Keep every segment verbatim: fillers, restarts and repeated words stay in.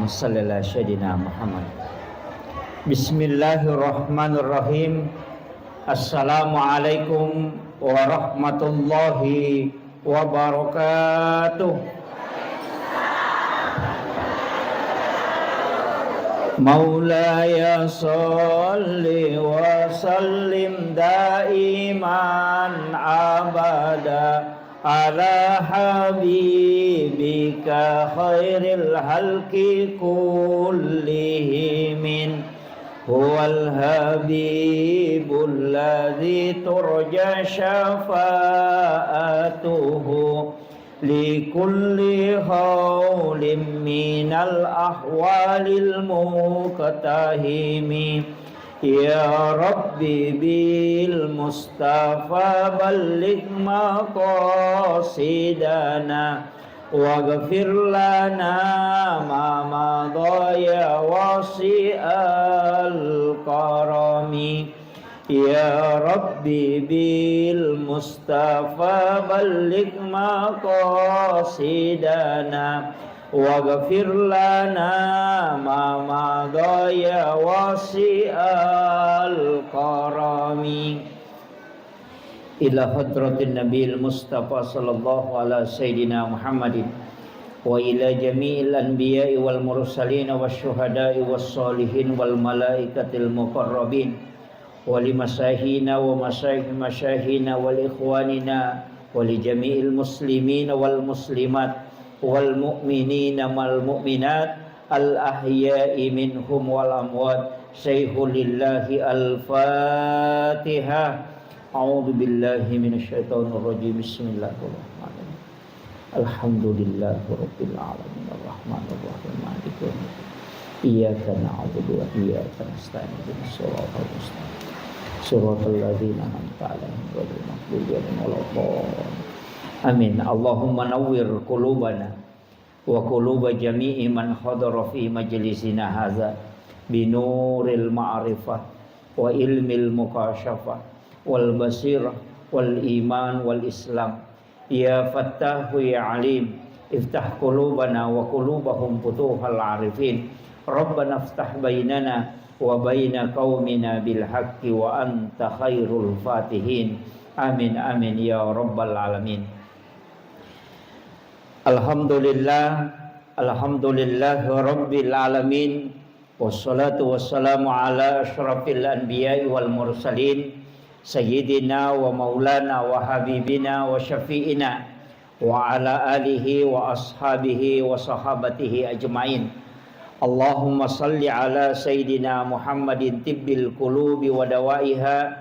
Sallallahu Sayyidina Muhammad. Bismillahirrahmanirrahim. Assalamualaikum warahmatullahi wabarakatuh. مولاي صل وسلم دائما أبدا على حبيبك خير الخلق كلهم. هو الحبيب الذي ترجى شفاعته لكل هول من الأهوال المقتحم. يا رب بالمصطفى بلغ مقاصدنا واغفر لنا ما مضى يا واسع الكرم. يا رب بالمصطفى بلغ مقاصدنا واغفر لنا ما مضى يا واسع الكرم. إلى حضرة النبي المصطفى صلى الله على سيدنا محمد وإلى جميع الأنبياء والمرسلين والشهداء والصالحين والملائكة المقربين ولمشايخنا ومشايخ مشايخنا ولإخواننا ولجميع المسلمين والمسلمات والمؤمنين والمؤمنات الأحياء منهم والأموات. شيخ لله الفاتحة. أعوذ بالله من الشيطان الرجيم. بسم الله الرحمن الرحيم. الحمد لله رب العالمين. الرحمن الرحيم. مالك يوم الدين. إياك نعبد وإياك نستعين. اهدنا الصراط المستقيم. صراط الذين أنعمت عليهم غير المغضوب عليهم ولا الضالين. آمين. اللهم نور قلوبنا وقلوب جميع من حضر في مجلسنا هذا بنور المعرفة وعلم المكاشفة والبصيرة والإيمان والإسلام. يا فتاح يا عليم، افتح قلوبنا وقلوبهم فتوح العارفين. ربنا افتح بيننا وبين قومنا بالحق وأنت خير الفاتحين. آمين، آمين يا رب العالمين. Alhamdulillah, alhamdulillahi rabbil alamin. Wassalatu wassalamu ala asyrafil anbiya'i wal mursalin, sayyidina wa maulana wa habibina wa syafi'ina, wa ala alihi wa ashabihi wa sahabatihi ajma'in. Allahumma salli ala sayyidina Muhammadin tibbil qulubi wa dawaiha,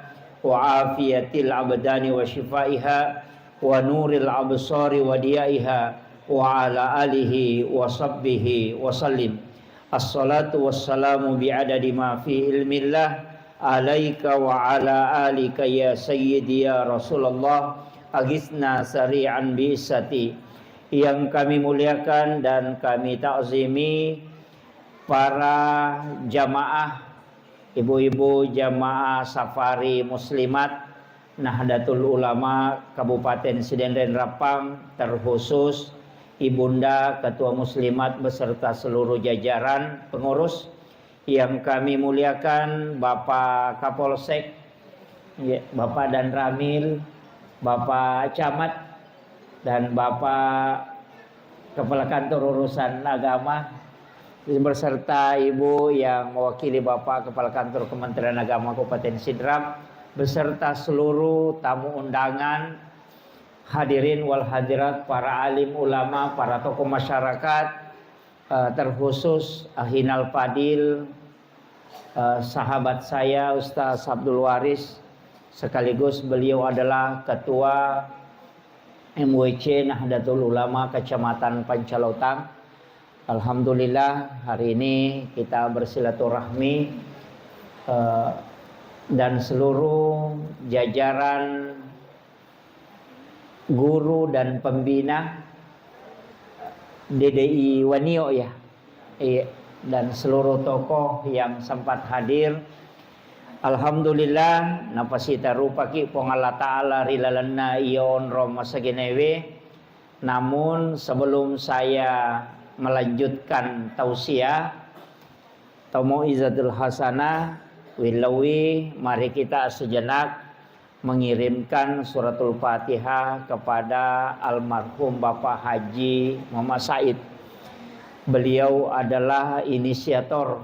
wa afiyatil abdani wa shifaiha, wa nuril absari wa diyaiha, wa ala alihi wa sahbihi wa sallim. Assalatu wassalamu bi'adadi ma fi ilmillah alaika wa ala alika ya sayyidi ya Rasulullah, agisna sari'an bi'isati. Yang kami muliakan dan kami takzimi, para jamaah, ibu-ibu jamaah safari muslimat, Nahdlatul Ulama Kabupaten Sidenreng Rappang, terkhusus Ibunda Ketua Muslimat beserta seluruh jajaran pengurus yang kami muliakan, Bapak Kapolsek, ya, Bapak Danramil, Bapak Camat, dan Bapak Kepala Kantor Urusan Agama beserta Ibu yang mewakili Bapak Kepala Kantor Kementerian Agama Kabupaten Sidrap beserta seluruh tamu undangan, hadirin wal hadirat, para alim ulama, para tokoh masyarakat, eh, terkhusus Akhinal Fadil, eh, sahabat saya Ustaz Abdul Waris, sekaligus beliau adalah Ketua M W C Nahdlatul Ulama Kecamatan Pancalautang. Alhamdulillah, hari ini kita bersilaturahmi, eh, dan seluruh jajaran guru dan pembina D D I Wanio, ya. Iya, dan seluruh tokoh yang sempat hadir. Alhamdulillah, napasitarupaki Puang Allah Ta'ala ri lalenna iya onrong masagenewe. Namun, sebelum saya melanjutkan tausiah atau mau'izatul hasanah, wilawi, mari kita sejenak mengirimkan suratul Fatihah kepada almarhum Bapak Haji Muhammad Said. Beliau adalah inisiator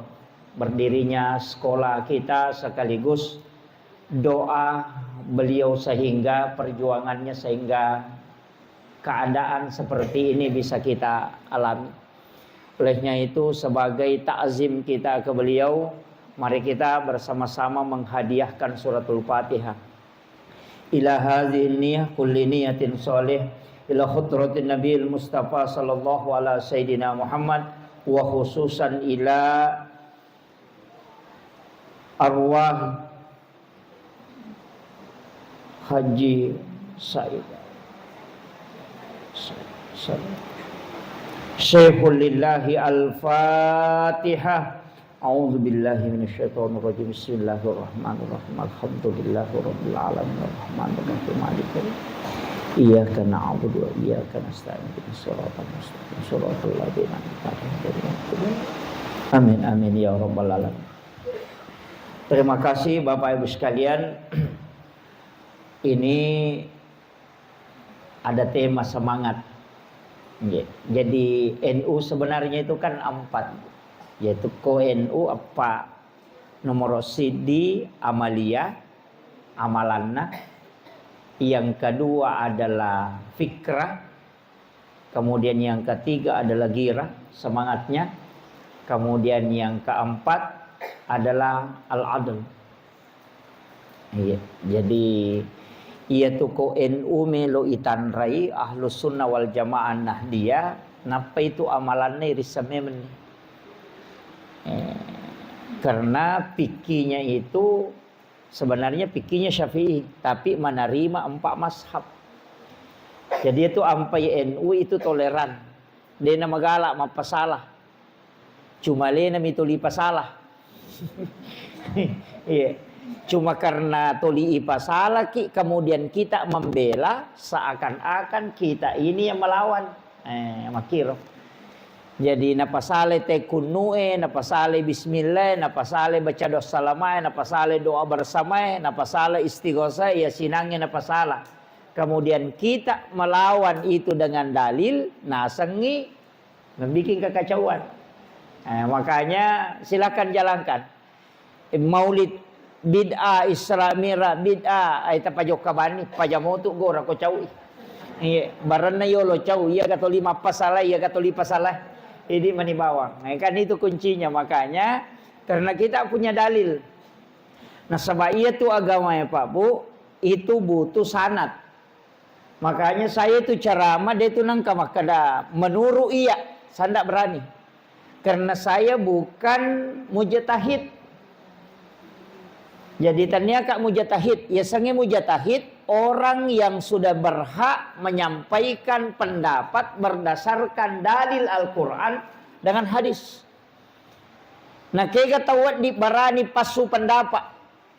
berdirinya sekolah kita sekaligus doa beliau sehingga perjuangannya sehingga keadaan seperti ini bisa kita alami. Olehnya itu, sebagai takzim kita ke beliau, mari kita bersama-sama menghadiahkan suratul Fatihah. Ila hadhihi niyah kulli niyatin shalih ila hadratin Nabiil Mustafa sallallahu ala sayyidina Muhammad wa khususan ila arwah Haji Said. Sa-, sa-, Syekhul Lillahi Al-Fatihah. A'udzu billahi minasyaitonir rajim. Bismillahirrahmanirrahim. Alhamdulillahi rabbil alamin. Arrahmanir rahim. Maliki yaumiddin. Iyyaka na'budu wa iyyaka nasta'in. Ihdinas siratal mustaqim. Siratal ladzina an'amta 'alaihim ghairil maghdubi 'alaihim. Amin, amin ya rabbal alamin. Terima kasih Bapak Ibu sekalian. Ini ada tema semangat. Nggih. Jadi N U sebenarnya itu kan empat, yaitu ko N U apa nomor sidi amalia, amalanna, yang kedua adalah fikrah, kemudian yang ketiga adalah ghirah, semangatnya, kemudian yang keempat adalah al-adl. Iya, jadi iya tu ko N U melo itanrai Ahlus Sunnah wal Jamaah Nahdiyah, nappa itu amalanna irisseng memeng. Eh, karena fikihnya itu sebenarnya fikihnya Syafi'i, tapi menerima empat mazhab. Jadi itu ampai N U itu toleran. Dena magala mappasala. Cuma lena mi toli pasala. Iya. Cuma karena toli ipasala ki, kemudian kita membela seakan-akan kita ini yang melawan. Eh, makiro. Jadi napasala te kunnu'e, napasala bismillah, napasala baca doa salamae, napasala doa bersamae, napasala istighosah, ya sinangnge napasala. Kemudian kita melawan itu dengan dalil, nasengi membikin kekacauan. Eh, makanya silakan jalankan. Eh, maulid bid'ah, Isra Mi'raj bid'ah, ai tapajokka bani, pajamotu gora ko caui. Iya, barenna yolo cau, iya ga toli mappasala, iya ga toli pasala. Jadi mani bawang. Eh, kan itu kuncinya, makanya karena kita punya dalil. Nasaba iya tu agama ya Pak Bu, itu butuh sanad. Makanya saya itu ceramah, dia itu nengka makkeda, "Menurut iya, saya ndak berani. Karena saya bukan mujtahid." Jadi tania kak mujtahid, ya sange mujtahid, orang yang sudah berhak menyampaikan pendapat berdasarkan dalil Al-Quran dengan hadis. Nakega tau wedding barani passu pendapat,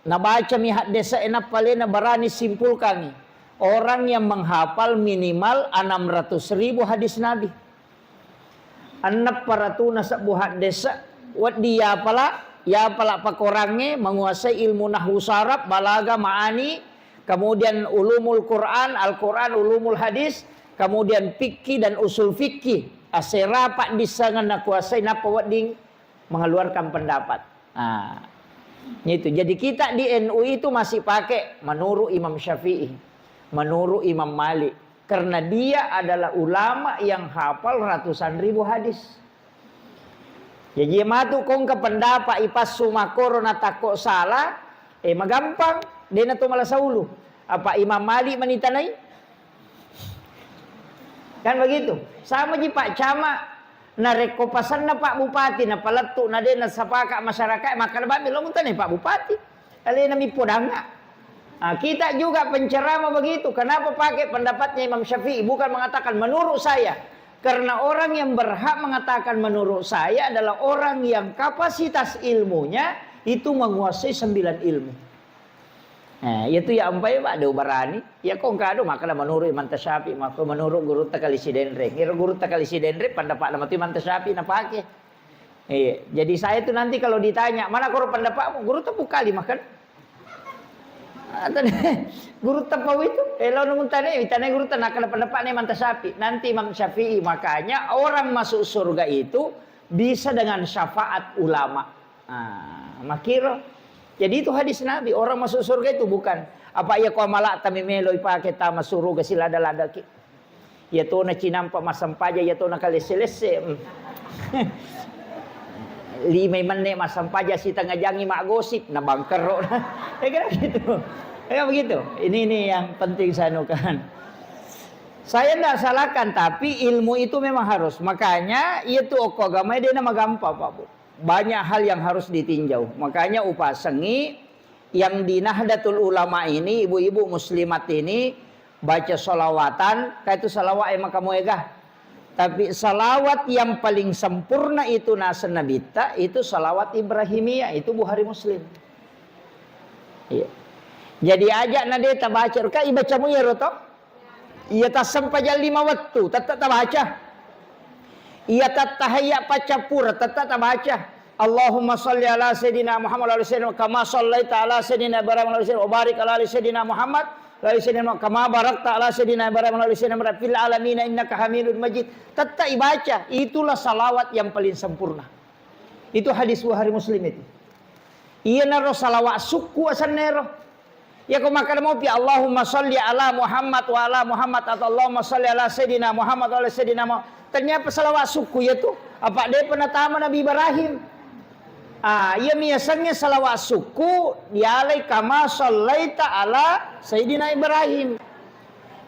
nabacami haddese nappa lena barani simpulkangi. Orang yang menghafal minimal enam ratus ribu hadis Nabi. Enneng paratuna sebbu haddese wedding yapala, yapala pakorangnge, menguasai ilmu nahwu saraf, balaga, maani, kemudian ulumul Quran, Al-Quran, ulumul hadis, kemudian fikih dan usul fikih. Asera paddissengan nakuasai nappa wedding mengeluarkan pendapat. Nah, itu. Jadi kita di N U itu masih pakai menurut Imam Syafi'i, menurut Imam Malik. Karena dia adalah ulama yang hafal ratusan ribu hadis. Jadi matu kongka pendapat ipassu makoro natakko salah, eh, magampang, dena to malasa ulu. Apa Imam Malik manitanai? Kan begitu. Sama ji Pak Camat, narekko pasenna Pak Bupati, napalettu, na de nasapaka masyarakat, makkeda bammi lo mutanai Pak Bupati. Alena mi podanga. Ah, kita juga penceramah begitu. Kenapa pakai pendapatnya Imam Syafi'i? Bukan mengatakan menurut saya. Karena orang yang berhak mengatakan menurut saya adalah orang yang kapasitas ilmunya itu menguasai sembilan ilmu. Eh, iya tu ya ampai, Pak, de ubarani. Ya kong kado makkada menurut Imam Tasyafi, maka menurut gurutta Kali Sidenreng. Iro gurutta Kali Sidenreng, pendapatna matu Imam Tasyafi napake. Iya, jadi saya tu nanti kalau ditanya, "Mana koro pendapatmu?" Gurutta Pukali makan. Atau gurutta pau itu, eh, lalu nunggu tanya, tanya gurutta, nah, kalau pendapatnya Imam Tasyafi. Nanti Imam Syafi'i, makanya orang masuk surga itu bisa dengan syafaat ulama. Ah, makiro. Jadi itu hadis Nabi, orang masuk surga itu bukan apa iya ko amala'ta memelo ipake tama suruga silada-lada ki. Iya tona cinampa massempajang, iya tona kalesse-lesse. Hmm. Lima menne massempajang, sitengah jangi maggosip, na bangkero. Ya kan gitu. Ya begitu. Ini, ini yang penting saya anukan. Saya ndak salahkan, tapi ilmu itu memang harus. Makanya, iya tu okko agama dia nama gampang, Pak Bu. Banyak hal yang harus ditinjau. Makanya upasengi yang di Nahdlatul Ulama ini, ibu-ibu muslimat ini baca salawatan, kayak itu salawat yang maka muega. Tapi salawat yang paling sempurna itu nasa Nabitta, itu salawat Ibrahimiyah, itu Bukhari Muslim. Iya. Jadi aja nade tabaca, ka ibacamu ya roto? Iya tassempajang lima wettu, tette tabaca. Iya tattahayya paccappura, tette tabaca. Allahumma salli ala sayyidina Muhammad wa ala sayyidina kama sallaita ala sayyidina Ibrahim wa ala sayyidina wa barik ala ali sayyidina Muhammad wa ala sayyidina Muhammad kama barakta ala sayyidina Ibrahim wa ala sayyidina Ibrahim fil alamin innaka Hamidun Majid. Tette ibaca, itulah salawat yang paling sempurna. Itu hadis Bukhari Muslim itu. Iyanaro salawat sukku asennero. Iya ko makkada mopi, "Allahumma salli ala Muhammad wa ala Muhammad," atau "Allahumma salli ala Sayyidina Muhammad wa ala Sayyidina Muhammad." Ternyata salawat sukku iya tu. Apa depa natama Nabi Ibrahim? Ah, iya miasengnge salawat sukku dialai kama sallaita ala Sayyidina Ibrahim.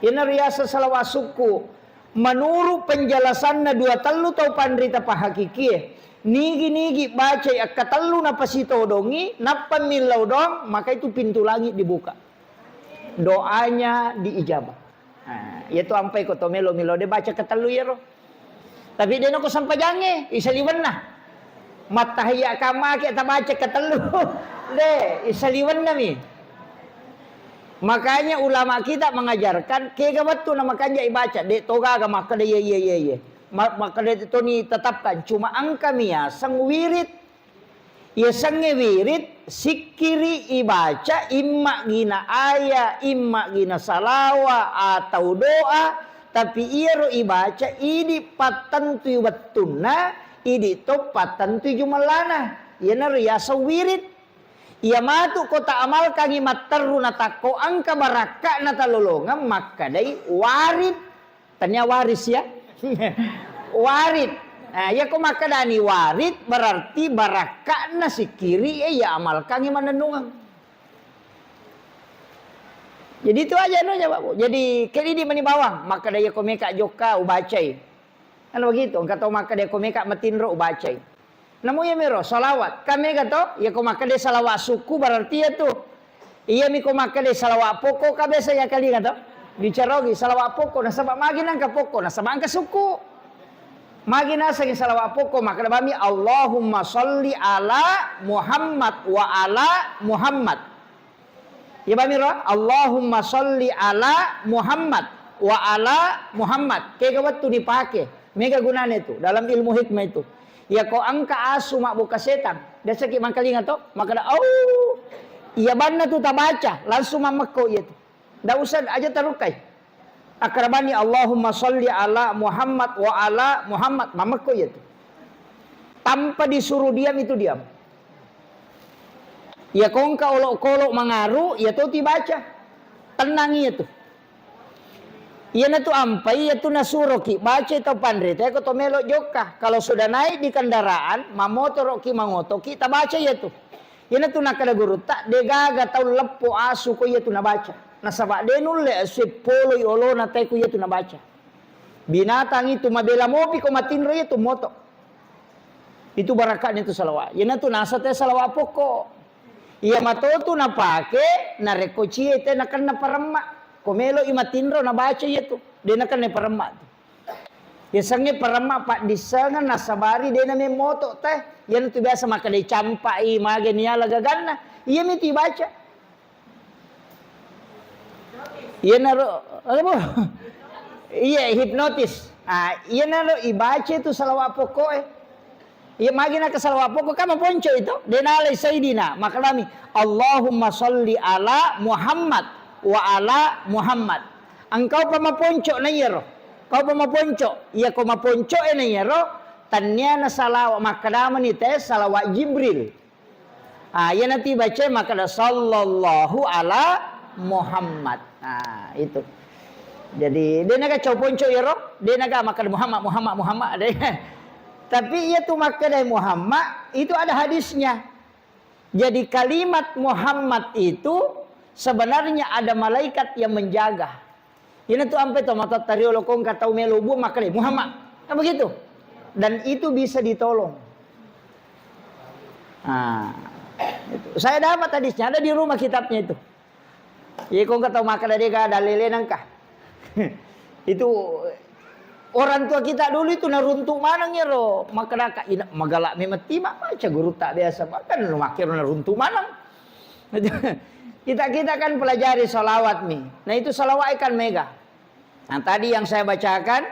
Iyana riasa salawat sukku. Menurut penjelasanna dua tellu tau panrita pahakikie, nigi-nigi bacai akkatellu napasitodongi, nappa millau doang, maka itu pintu langit dibuka. Doanya diijabah. Nah, iya tu ampai ko to melo-melo de baca ketellu iyaro. Tapi de nako sempajangnge, isaliwenna. Mattahiyya kamake tabaca ketellu. De, isaliwenna mi. Makanya ulama kita mengajarkan, kega wettu na makanja ibaca, de togaga makkeda iya, iya, iya, iya. Ma-, makkeda toni tetapkan, cuma engka miaseng wirid. Iyasengnge wirid, sikkiri ibaca, imma gina aya, imma gina salawa atau doa, tapi iyaro ibaca idi pattentui wettunna, idi to pattentui jumellana. Iyanaro yaseng wirid. Iya matu ko ta amalkangi matteru natakko engka barakka'na talolongeng makkedai warid. Tania waris ya. Warid. Nah, iya ko makkedani warid berarti barakka'na sikiri e iya amalkangi manennungeng. Jadi itu aja no jawabku. Jadi kedidi mani bawang makkeda iya ko meka jokka ubacai. Kan begitu, engka tau makkeda ko meka matinro ubacai. Namu iya miro salawat. Kan mega to, iya ko makkeda salawat sukku berarti iya tu. Iya mi ko makkeda salawat pokok ka biasa ya kalinga to. Bicarogi salawat pokok nasaba magi nangka pokok nasaba engka sukku. Magi nasengi salawat pokok makkeda bami Allahumma salli ala Muhammad wa ala Muhammad. Iya bamiro, Allahumma salli ala Muhammad wa ala Muhammad. Kega wettu dipake. Mega gunana itu dalam ilmu hikmah itu. Iya ko engka asu mabbuka setang, biasaki mangkalinga to, makkeda, "Au." Iya banna tu tabaca, langsung mammekko iya tu. Ndak usah aja tarukai. Akrabani, Allahumma salli ala Muhammad wa ala Muhammad. Mamekko iya tu. Tanpa disuruh diam itu diam. Iya kongka olok-kolok mangaru, iya to tibaca. Tenang iya tu. Iyana tu ampai iya tu nasuroki baca tau panrita ko to melo jokka. Kalau sudah naik di kendaraan, mamotoroki, mangotoki, tabaca iya tu. Iyana tu nakkeda gurutta, degaga tau leppo asu ko iya tu nabaca. Nasaba de nulle asu poloi olona tae ko iya tu nabaca. Binatang itu mabela mopi ko matinro iya tu moto. Itu barakatnya tu salawat. Iyana tu nasa te salawat pokok. Iya mato tu napake narekko cie te nakenna paremma. Ko melo i matinro nabaca iya tu. De nakenna paremma tu. Yasengnge paremma paddissengeng nasabari de namemmoto teh. Iyana tu biasa makkeda campai mage niala gaganna. Iya mi tu ibaca. Iyanaro, apa? Iya, hipnotis. Ah, iyanaro ibaca itu salawat pokok e. Iya, magi naka salawat pokok kan maponco itu. De nalai Sayyidina, makadami, "Allahumma salli ala Muhammad wa ala Muhammad." Engkau pa maponco na iyaro. Kau pa maponco. Iya ko maponco e na iyaro, tanniana salawat, makkadamani te salawat Jibril. Ah, iyana tu ibaca makkada, "Sallallahu ala Muhammad." Ah, itu. Jadi, de naga cau ponco iyaro, de naga makkada, "Muhammad, Muhammad, Muhammad." De. Tapi iya tu makkada Muhammad, itu ada hadisnya. Jadi, kalimat Muhammad itu sebenarnya ada malaikat yang menjaga. Ina tu ampe to matotta riolo ko engka tau melo buang makkeda, "Muhammad." Kan begitu. Dan itu bisa ditolong. Nah, itu. Saya dapat hadisnya, ada di rumah kitabnya itu. Iya, ko engka tau makkeda, "Dega dalele nangka." Itu orang tua kita dulu itu naruntu maneng ero, makkeda ka, "Ina, magala memang tima, baca guru tak biasa." Bahkan makkero naruntu maneng. Kita-kita kan pelajari salawat nih. Nah, itu salawat kan mega. Nah, tadi yang saya bacakan,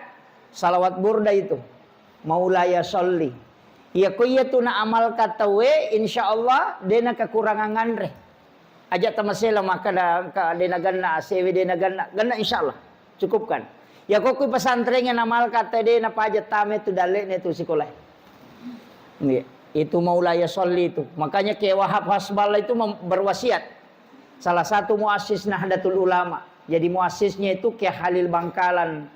salawat burda itu. Maulaya sholli. Iya, ko iya tu na amalka tauwe, insya Allah, de na kekurangan nganre. Aja tamasela makkeda, engka de na ganna, asewe de na ganna. Ganna, insya Allah. Cukupkan. Ya, ko kui pesantren yang amalka tauwe de na paja tame tu dalle ne tu sekolah. Iya. Itu Maulaya sholli itu. Makanya Kiai Wahab Hasballah itu mem-, berwasiat. Salah satu muassis Nahdlatul Ulama. Jadi muassisnya itu Kiai Khalil Bangkalan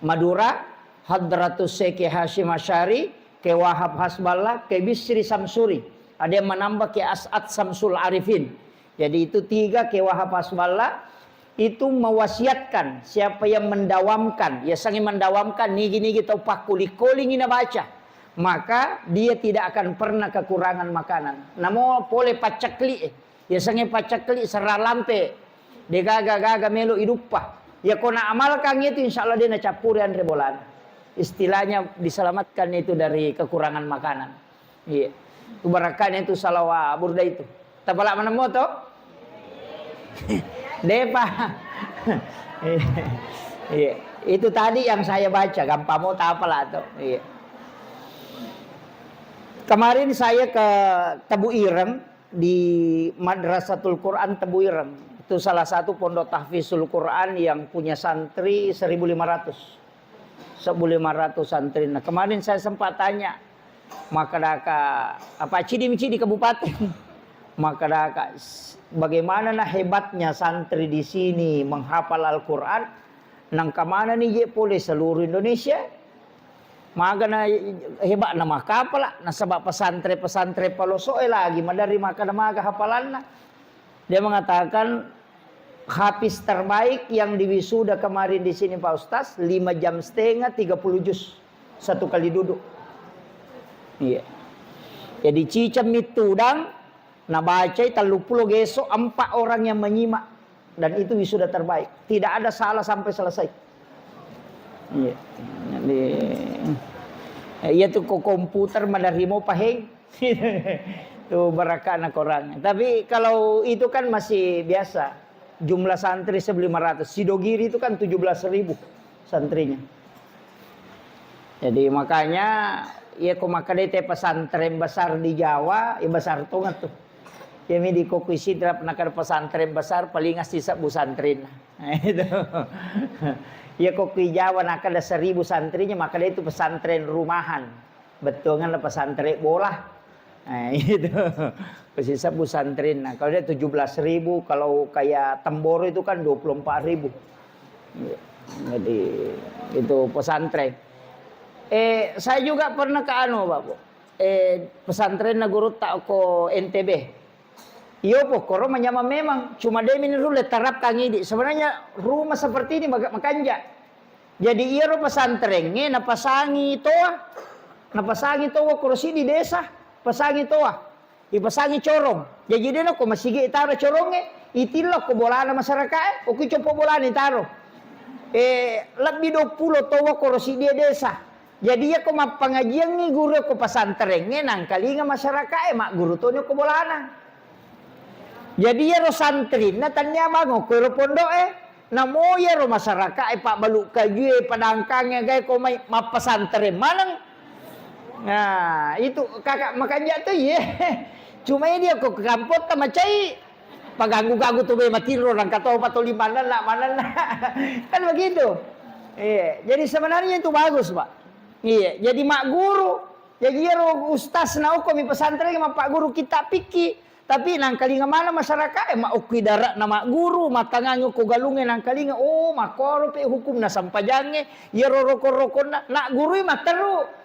Madura, Hadratus Syekh Hasyim Asy'ari, Kiai Wahab Hasballah, Kiai Bisri Samsuri. Ada yang menambah Kiai As'ad Samsul Arifin. Jadi itu tiga Kiai Wahab Hasballah itu mewasiatkan siapa yang mendawamkan, ya sangi mendawamkan nigi-nigi tau pakkuling-kulingi nabaca, maka dia tidak akan pernah kekurangan makanan. Namo pole paccakli, eh. Yasengnge paccakli serrang lampe. De gaga-gaga melo iduppa. Ya ko na amalkan itu, insya Allah de na cappuri anre bolana. Istilahnya diselamatkan itu dari kekurangan makanan. Iya. Itu barakahnya itu salawat burda itu. Tapala manemmo to? Depa. Iya. Itu tadi yang saya baca, gampang mau tapala to. Iya. Kemarin saya ke Tebu Ireng, di Madrasatul Quran Tebuireng. Itu salah satu pondok tahfizul Quran yang punya santri seribu lima ratus. Seribu lima ratus santri. Nah, kemarin saya sempat tanya, makkadaka, apa cidi-cidi kabupaten? Makkadaka, s-, bagaimana nah hebatnya santri di sini menghafal Al-Quran? Nangka mana nih je pole seluruh Indonesia? Magana hebatna makkapala, nasaba pesantren-pesantren paloso'e lagi maderri makkada maga hafalanna. Dia mengatakan, hafiz terbaik yang diwisuda kemarin di sini, Pak Ustaz, lima jam setengah, tiga puluh juz satu kali duduk. Iya. Jadi ciceng mittudang, nabacai telluppulo geso, empat orang yang menyimak. Dan itu wisuda terbaik. Tidak ada salah sampai selesai. Iya. Jadi, eh, iya tu ko komputer maderri mo paheng. Tu barakana korang. Tapi kalau itu kan masih biasa. Jumlah santri seribu lima ratus. Sidogiri itu kan tujuh belas ribu santrinya. Jadi makanya, iya ko makkeda te pesantren besar di Jawa, iya besar tonga tu. Iya mi di kokui Sidrap nakkeda pesantren besar paling asli sebbu santrinna. Nah, itu. Iya kokui Jawa nakkeda seribu santrinya, makkeda itu pesantren rumahan. Bettuangan pesantren bola. Eh, itu. Pasti sebbu santrinna. Kalau dia tujuh belas ribu, kalau kayak Temboro itu kan dua puluh empat ribu. Jadi, itu pesantren. Eh, saya juga pernah ke anu, Pak, Bu. Eh, pesantrenna gurutta ko N T B. Iyo, pokkoro manyameng memang. Cuma de' mi rulle terapkan idi. Sebenarnya rumah seperti ini maka-, makanja. Jadi iyaro pesantrengnge napasangi toa. Napasangi toa koro siddi desa. Pasangi toa. Ipasangi corong. Jaji de' nako masigi itaro corongnge, itillo ko bolana masyarakae, okko coppo bolana itaro. Eh, lebbi duappulo toa koro siddi desa. Jadi iyako mappangajiangngi guru ko pesantrengnge, nangkalinga masyarakae, magguru toni ko bolana. Jadi iyaro santrinna tannia bango ko ero pondo'e. Namo iyaro masyarakae pabbalu kajue, padangkangnge gae ko mai mappasantreng maneng. Nah, itu kaka makanja to iye. Cuma dia ko ke kampotta macai, paganggu-ganggu tu be matinro, nangka topa toli manenna, manenna. Kan begitu. Iya, jadi sebenarnya itu bagus, Pak. Iya, jadi magguru. Jadi iyaro ustaz na okko mi pesantren mappaguru kitab fikih. Tapi nangkalinga maneng masyarakae, ma okko idara'na magguru, mattangangi okko galungnge nangkalinga, oh, makkoro pe hukumna sempajangnge, iyaro rokon-rokonna, naggurui matteru.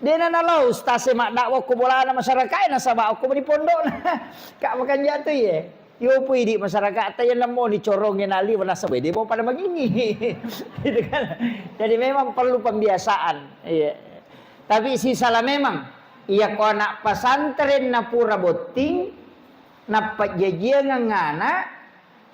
Dena nalao ustase maddakwa okko bolana masyarakae, nasaba okko mani pondokna. Kak makanja tu iye. Yopo idi masyarakatta iya nemmoni corongnge naliwa nasaba de mau pada mangini. Gitu kan. Jadi memang perlu pembiasaan. Iya. Tapi sisala memang, iya ko anak pesantren na pura botting, napajjajiangang anak,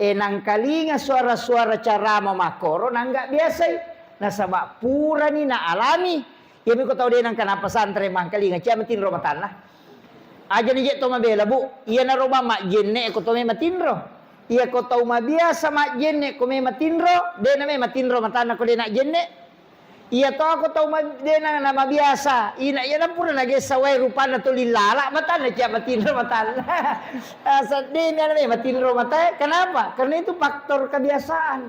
e, nangkalinga suara-suara carama makkoro, nangga biasai. Nasaba purani naalami. Iyami ko tau de nangka napesantren mangkalinga, cia matinro matanna. Aja ni je to mabela, Bu. Iyanaro bang majjenne ko to me matinro. Iya ko tau mabiasa majjenne ko me matinro, de na me matinro matanna ko de na jenne. Iya to, ako tau ma-, de na, na mabiasa. Ina iya na pura nagessa wae rupanna tuli lala, matanna cia matinro matanna. Ah, seddimi ana me matinro matae. Kenapa? Karena itu faktor kebiasaan.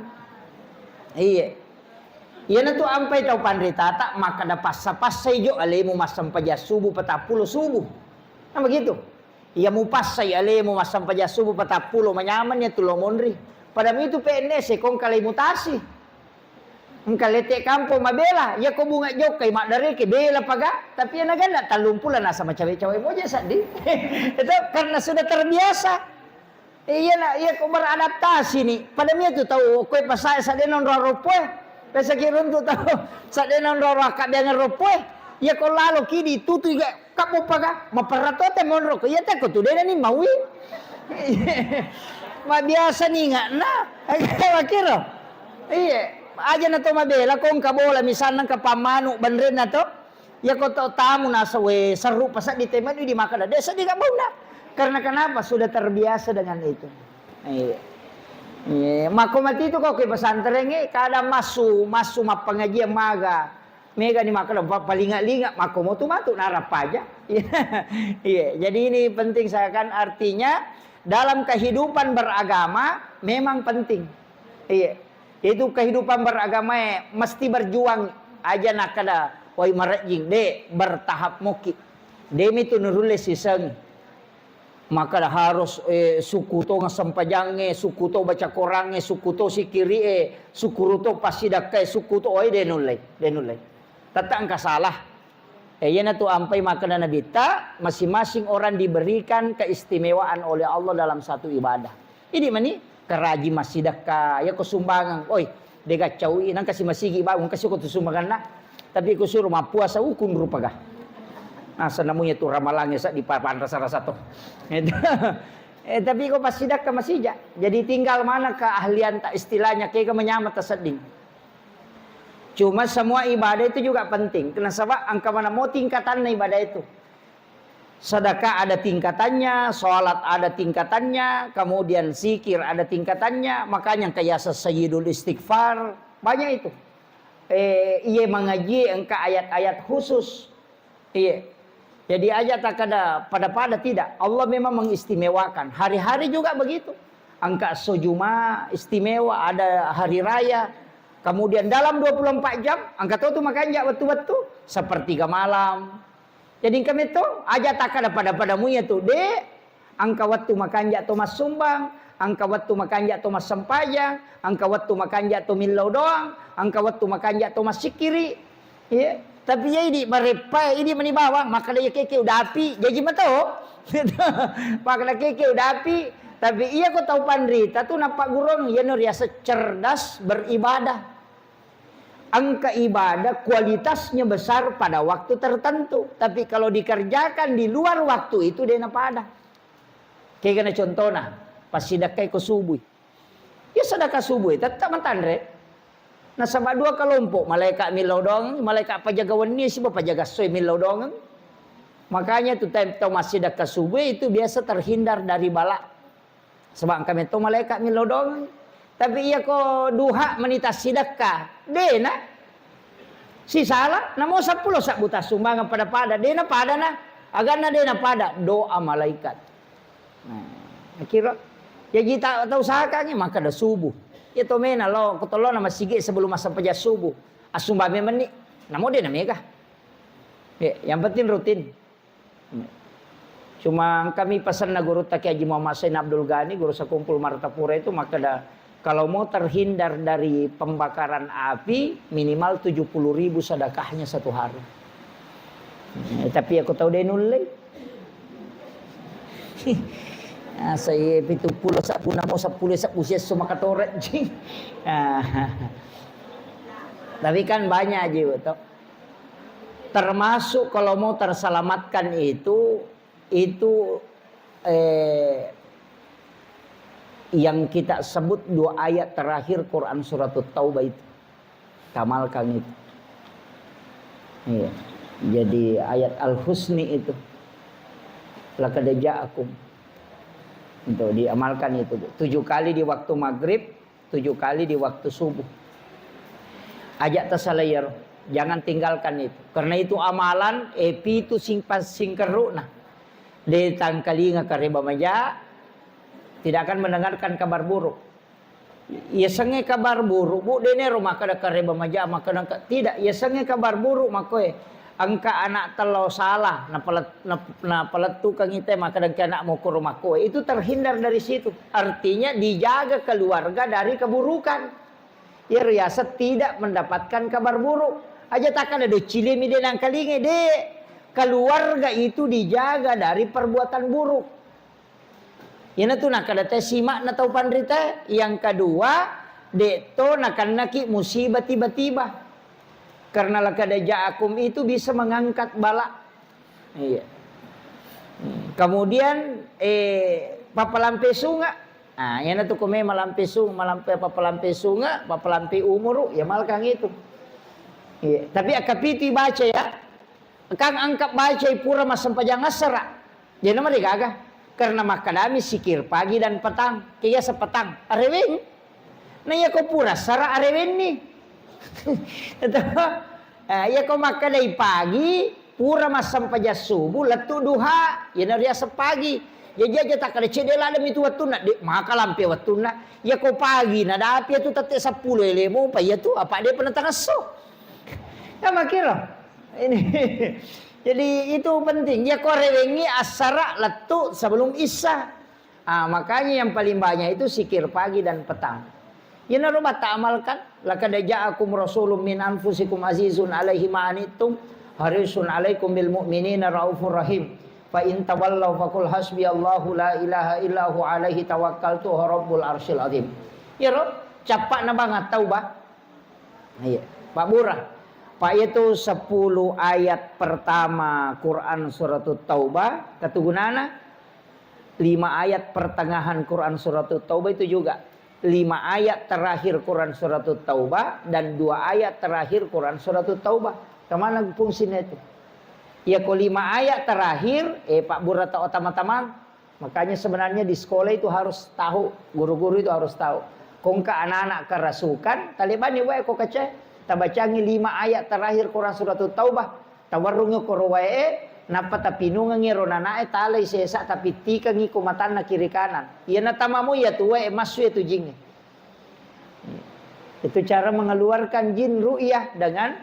Iya. Iya na tu ampai tau panritata makkada passa-passai jo alemu massempajang subuh, patappulo subuh. Nah, begitu. Iya mupassai alemu massempajang subuh patappulo, manyameng iya tu lo monri. Pada mitu P N S e ko engka lai mutasi. Engka lete kampo mabela, iya ko bunga jokkai maddareke bela paga, tapi iya naganna tallumpulo nasa macawe-cawe moja seddi. Itu karena sudah terbiasa. Iya na, iya ko beradaptasi ni. Pada mitu tau ko pasae sadena onro ropoe. Pesaki runtu tau sadena onro akkabiangan ropoe. Iya ko lalo ki ditutu iga Kabbu paga, maperra to te monro ko iya te ko tu dena ni maui. Mabiasa ni ngana. Makiro. Iya, aja na to mabela ko engka bola misalna engka pammanu banrenna to. Iya ko to tamu nasa we seru pasaddi te manu di makkada. De seddi ka bauna. Karena kenapa? Sudah terbiasa dengan itu. Iya. Iya, mako mati tu ko ke pesantren e, kadang massu, massu mappangajian maga. Mega ni makkeda, pa-, palinga-linga, makko motu matu narappaja. Iya, jadi ini penting saya kan, artinya dalam kehidupan beragama memang penting. Iya. Itu kehidupan beragama e mesti berjuang aja nakkeda, wai marejjing, de, bertahap moki. De mitu nurulle sisengi. Makkeda harus, eh, sukku to sempajangnge, sukku to baca Korangnge, sukku to sikiri'e, sukku to passidakkae, sukku to, oi, de nullei, de nullei. Tette engka salah. Eh, iyanatu ampai makkeda Nabitta, masing-masing orang diberikan keistimewaan oleh Allah dalam satu ibadah. Idi mani, karaji massidakka, yako sumbangan, oi, de gaccau i, nangka si masigi bangung, kasi ko tu sumbanganna. Tapi ku suru mappuasa ukun rupaga. Nah, senamunya tu ramalangnge sa di pa-, panrasa-rasa to. Itu. Eh, tapi ko passidakka masija. Jadi tinggal mana keahlian tak istilahnya, kega menyamata sedding. Cuma semua ibadah itu juga penting. Kenapa? Sebab engka mana mau tingkatanna ibadah itu. Sedekah ada tingkatannya, sholat ada tingkatannya, kemudian zikir ada tingkatannya, makanya engka yaseng sayyidul istighfar, banyak itu. Eh, iye mangaji engka ayat-ayat khusus. Iya. Jadi aja tak ada pada-pada, tidak. Allah memang mengistimewakan. Hari-hari juga begitu. Engka esso Juma istimewa, ada hari raya. Kemudian dalam dua puluh empat jam, engka to tu makanja wettu-wettu, sepertiga malam. Jadi engka metto, aja tak ada pada-pada muya tu, de, engka wettu makanja to massumbang, engka wettu makanja to massempajang, engka wettu makanja to millau doang, engka wettu makanja to massikiri. Iya. Tapi iya idi mareppa, idi mani bawang, makkeda iya keke udapi, jaji mato. Makkeda keke udapi, tapi iya ko tau panrita tu nappagurung, iyano riaseng cerdas beribadah. Engka ibadah kualitasnya besar pada waktu tertentu, tapi kalau dikerjakan di luar waktu itu, de napada. Kegana contona, passidakkai ko subui. Iya sedekah subuh, tetap matanre. Nasaba dua kelompok, malaikat millau doang, malaikat pajaga wenni, siba pajaga soe millau doang. Makanya tu tem-, tau massidekah subuh itu biasa terhindar dari bala. Sebab engka metto malaikat millau doang. Tapi iya ko duha meni tassidekka, dena. Sisala, namo seppulo sabbu tassumbangeng pada-pada, dena pada na. Aganna dena pada, doa malaikat. Nah, kira. Jaji ta-, tau usahakangngi, makkeda subuh. Iya to mena lo, ko tolona masigi sebelum massempajang subuh. Assumbang meni, namo dena mega. Ya, yang penting rutin. Cuma kami pesanna gurutta Kiai Haji Muhammad Sain Abdul Ghani, guru sekumpul Martapura itu, makkeda, kalau mau terhindar dari pembakaran api, minimal tujuh puluh ribu sedekahnya satu hari. Eh, tapi aku tahu deh nulle. Ah, saya pitu puluh sabbu namo seppulo sabbu siesso makatore ji. Ah. Tapi kan banyak ji, betul. Termasuk kalau mau terselamatkan itu, itu, eh, yang kita sebut dua ayat terakhir Quran Surat Taubah itu. Tamalkan itu. Iya. Jadi ayat Al-Husni itu. Laqad ja'akum. Untuk diamalkan itu, Bu. Tujuh kali di waktu maghrib, tujuh kali di waktu subuh. Aja' tasala iyaro, jangan tinggalkan itu. Karena itu amalan, eh, pitu sing-, pas singkerru'na. De' tangkalinga kareba maja, tidak akan mendengarkan kabar buruk. Yasengnge kabar buruk, Bu, de' nero makkeda kareba maja, makkeda engka, tidak, yasengnge kabar buruk makkoe. Engka anak tello sala, napalet-, nap-, napalettukangngi te, makkeda engka anak mokoro makkoe. Itu terhindar dari situ. Artinya dijaga keluarga dari keburukan. Iyaro yaseng tidak mendapatkan kabar buruk. Aja' takkeda do cilemi de' nangkalingai, de'. Keluarga itu dijaga dari perbuatan buruk. Iyanatu nakkeda te sima'na tau panrita. Yang kedua, de' to nakennaki musibah tiba-tiba. Karena laqad ja'akum itu bisa mengangkat bala. Iya. Hmm. Kemudian, eh, pappalampe sunga. Ah, iyanatu ko me malampe sung-, malampe, pappalampe sunga, pappalampe umuru, ya malkang itu. Iya. Tapi akkapitu baca ya. Engkang angka bacai pura massempajang assara. Jena marigaga. Karena makkedami sikir pagi dan petang. Kiyaseng petang. Areweng. Na iya ko pura assara arewenni. Itu. Eh, iya ko makkedai pagi, pura massempajang subuh, lettu duha. Iyana riaseng pagi. Jaji aja takkeda cedde ladde mi tu wettunna. De' maka lampe wettunna. Iya ko pagi, nadapi tu tette seppulo ele mopa iya tu. Apa de' pernah tangesso. Ya, makiro. Ini. Jadi, itu penting. Ya, ko rewengi assara lettu sebelum isya. Ah, makanya yang paling banyak itu sikir pagi dan petang. Yenaro batta amalkan, laqad ja'akum rasulun min anfusikum azizun alaihi ma anittum, harisun alaikum bil mu'minina raufur rahim. Fa in tawallau faqul hasbiyallahu la ilaha illa hu alaihi tawakkaltu wa rabbul arsyil azim. Yero, cappa'na bang at-taubah. Iya, pabbura. Pak, itu sepuluh ayat pertama Quran Suratut Taubah, ketugunana lima ayat pertengahan Quran Suratut Taubah itu juga. Lima ayat terakhir Quran Suratut Taubah dan dua ayat terakhir Quran Suratut Taubah. Kemana fungsinya itu? Ya, ko lima ayat terakhir, eh, pabbura tau tamang-tamang. Makanya sebenarnya di sekolah itu harus tahu, guru-guru itu harus tahu. Ko engka anak-anak kerasukan, talebani wae ko kaca, tabacangi lima ayat terakhir Quran Suratut Taubah, tawarrungi koro wae, nappa tapinungengi ro nanae, talai sesa, tapittikangi ko matanna kiri kanan. Iya natamamo iya tu wae, massu iya tu jingnge. Itu cara mengeluarkan jin ru'yah dengan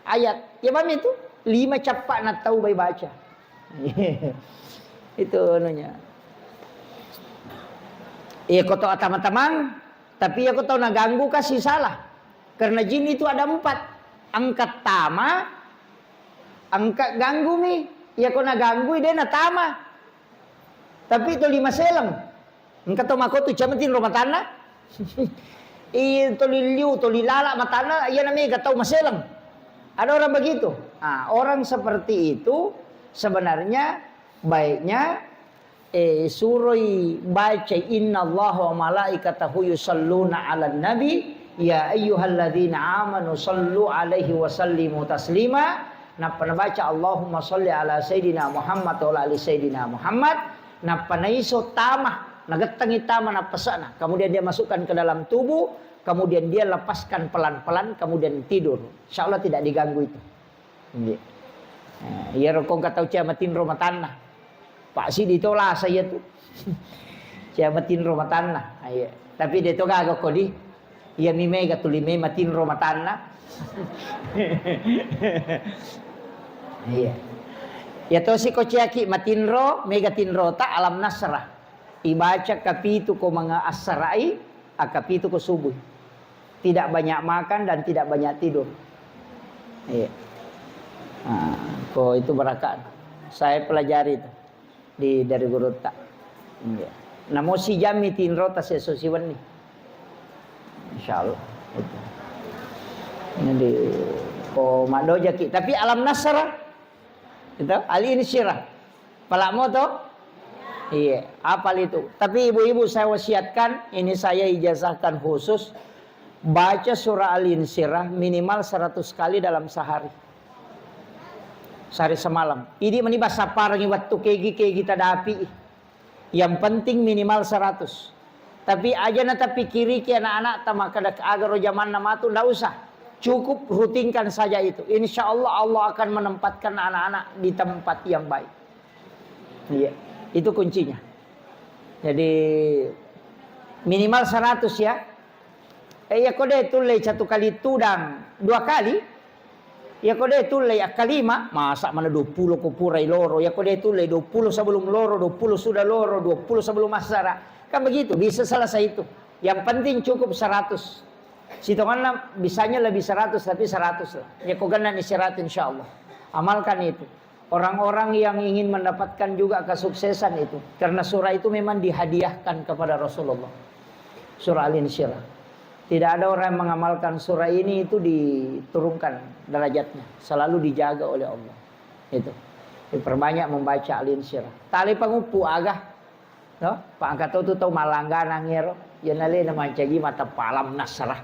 ayat. Ya, paham itu? Lima cappa'na tau bai baca. Itu anunya. Iya, ko tau atama-tamang, tapi iya ko tau naganggu kasih salah. Karena jin itu ada empat. Engka tama, engka ganggu mi. Iya ko naganggu, de' natama. Tapi toli maseleng. Engka to makotu cemeti ro matanna. Iya, toli liu, toli lala matanna, iya namanya tau maseleng. Ada orang begitu. Ah, orang seperti itu sebenarnya baiknya, eh, suroi baca, "Innallaha wa malaikatahu yusalluna 'alan nabi, ya ayyuhalladzina amanu sallu 'alaihi wa sallimu taslima." Nappa nabaca, "Allahumma salli ala sayyidina Muhammad wa ala ali sayyidina Muhammad." Nappa naiso tama. Nagettengi tama nappase'na, kemudian dia masukkan ke dalam tubuh, kemudian dia lepaskan pelan-pelan, kemudian tidur. Insya Allah tidak diganggu itu. Nggih. Eh, iyaro ko engka tau cia matinro matanna. Pak Sidi to lasa iya tu. Cia matinro matanna. Ah, iya. Tapi de to gaga kodi. Iya mi mega tuli me matinro matanna. Iya. Ya to si ko ciaki matinro, mega tinro ta alam nasrah. Ibaca kapitu ko manga assarai, akapitu ko subuh. Tidak banyak makan dan tidak banyak tidur. Iya. Ah, ko itu barakat. Saya pelajari itu di, dari gurutta. Iya. Namo si jammi tinro ta seso siwenni. Insya Allah. Itu. Jadi, ko madojaki. Tapi alam nasrah itu, al-insyirah. Palamo to? Iya, apal itu. Tapi ibu-ibu saya wasiatkan, ini saya ijazahkan khusus, baca surah Al-Insyirah minimal seratus kali dalam sehari. Sehari semalam. Idi meni basa parangi wattu kegi-kegi tadapi. Yang penting minimal seratus. Tapi aja na tapikiriki anak-anak ta makkeda agaro jamanna matu, ndak usah. Cukup rutinkan saja itu. Insya Allah, Allah akan menempatkan anak-anak di tempat yang baik. Iya, itu kuncinya. Jadi minimal seratus ya. Eh, iya ko de tullei satu kali tudang dua kali. Iya ko de tullei akkalima, masa mana dua puluh ko purai loro. Iya ko de tullei dua puluh sebelum loro, dua puluh sudah loro, dua puluh sebelum asara. Kan begitu, bisa selesai itu. Yang penting cukup seratus. Sitonganna bisanya lebih seratus, tapi seratus lah. Iya ko genna ni seratus, insya Allah. Amalkan itu. Orang-orang yang ingin mendapatkan juga kesuksesan itu, karena surah itu memang dihadiahkan kepada Rasulullah. Surah Al-Insyirah. Tidak ada orang yang mengamalkan surah ini itu diturunkan derajatnya, selalu dijaga oleh Allah. Itu. Diperbanyak membaca Al-Insyirah. Tali panguppu aga. No? Pak angkat tu tau malangganang ero. Yana le na mancaji mata palam nasrah.